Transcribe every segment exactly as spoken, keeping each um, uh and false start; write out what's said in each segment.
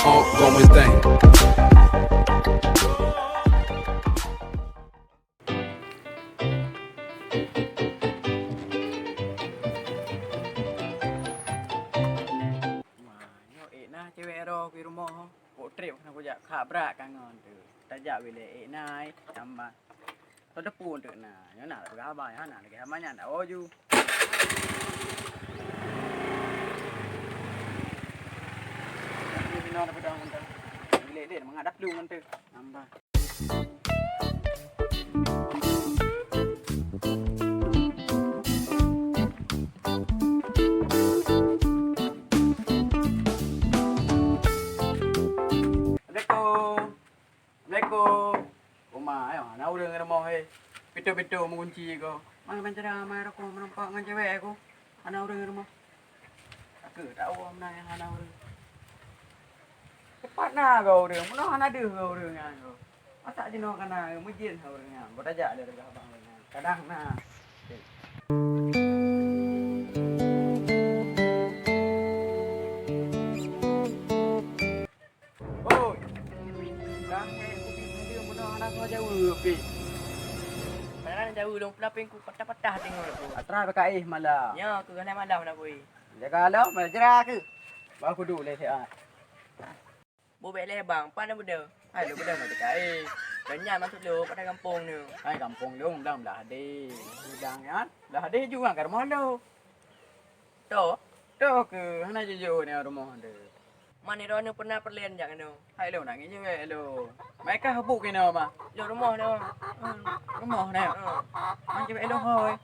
Got my thing. Wah, nyoe ék na cewek ro keu rumoh. Kok trép keuneuk kujak khabrak kangon tu. Tajak wilée ék na ai tambah. Teudepu teuk na, nyoe na peugah haba, nyan na lagée haba nyan, dak woe ju. Nyoe na peudong mantong. Lé-lé mangat daplu ngon teu. Nambah. Assalamualaikum. Assalamualaikum. Uma, ayo, hana ureuëng rumoh, he. Pintoe-pintoe meugunci ko. Mai bancara, mai rokok meureumpok ngon cewek ko. Hana ureuëng rumoh. Aku tak tahu mana yang hana ureuëng. Cepat na ko ureuëng, meunoe hana deuh ko ureuëng nyan ko. Masa jinoe kana meujin ureuëng nyan. Beutajak lé reuga bang ureuëng nyan. Kadang na. Oi. Dah, eh, kupi tadi meunoe hana soe jaweueb, Pi. Padahai jaweueb lôn pula, Pi, ku patah-patah deungoe lôn. Atra baka eh malam. Nyoe keuh galai malam dah, Pi. Jaga lom, jera keuh. Bah kudu lé siat. Bubek lé bang, pan dah beudôh. Hai, lôn beudôh meutika eh. Dan nyan maksud lôn, pada gampông nyoe. Hai, gampông lôn, blang blah deh. Blang nyan, blah deh juga ka rumoh lôn. Toh? Toh keuh, hana jujur nyoe rumoh deh. Man droeneuh peuna peureulèe jak keunoe? Hai lôn, nangis jeuet lôn. Meuka hubuk keunoe, Ma? Lôn rumoh nyoe. Hmm. Rumoh nyoe? Hmm. Man jeuet lôn hôi.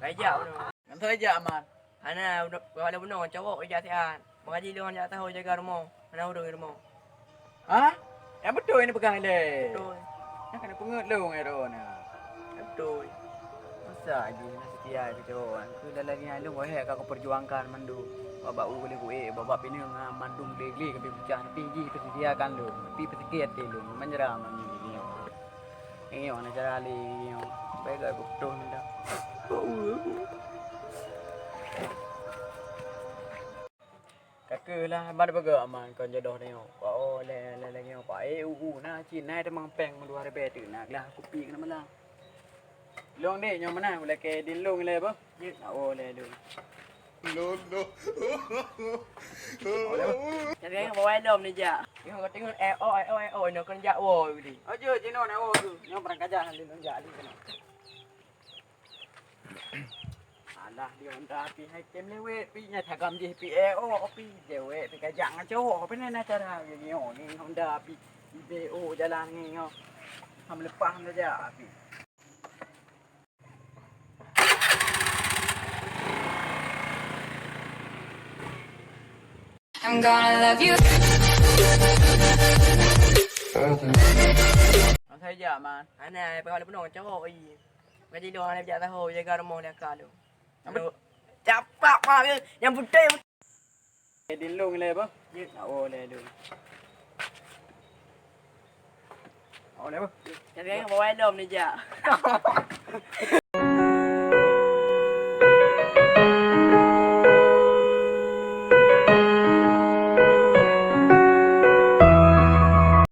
Raja keunoe. Ngan raja, Man. Hana, udah, udah bunoe cowok ija siat. Mengaji lôn jak tahu jaga rumoh. Hana ureueng rumoh. Ha? Nyang beutôi ni peugah ilèe. Beutôi. Nyang ka na peungeut lôn ngon droeneuh. Beutôi. Masa jih na seutia keu cowok nyan. Keu dalam nyan lôn wahé ka kupeujuangkan mandum. Bak-bak u lé kuék, bak-bak pineung, ha, mandum glé-glé ka pih peucah, tapi jih peuseutia kan lôn. Tapi peusakét até lôn, meunyeura mandum nyoe. Nyoe na cara lé nyoe. Baik gak beutôi mantap. Ka keuh lah, ban peugah aman kon jodoh nyoe. Pak oh, lé, lé, lé nyoe, Pak. Eh, u, u, na cit, na teumang péng meuluwa ribèe teuk na glah kupi keunan malam. Lôn deh, nyoe meunan, ulèe keu din lôn ilèe boh. Jeuet. Na oh, lé lôn. No, no. Jadi, bawa lom ni jak. Nyoe ka teungeut, eh, oh, eh, oh, eh, oh, nyoe kon jak woe di. Oh, jeuet, jinoe na woe tu. Nyoe barang kajah lôn jak di keunoe. Alah, di Honda pih hai tem lewat, pih nyan tagam jih pih, eh, oh, pih jewek, pih kajak ngan cowok, pih na cara nyoe ni Honda pih, B O jalan nyoe. Ham leupah saja pih. I'm gonna love you. Asai jak, Man. Ana, pegawai penuh cowok, ih. Gaji lu hana bijak tahu, jaga rumoh dia ka lu. Apa? Lu capak, Mak, ke? Yang betul. Eh, din lôn ilèe boh. Jeuet. Oh, lé lôn. Oh, lé boh. Jadi, bawa lom ni jak.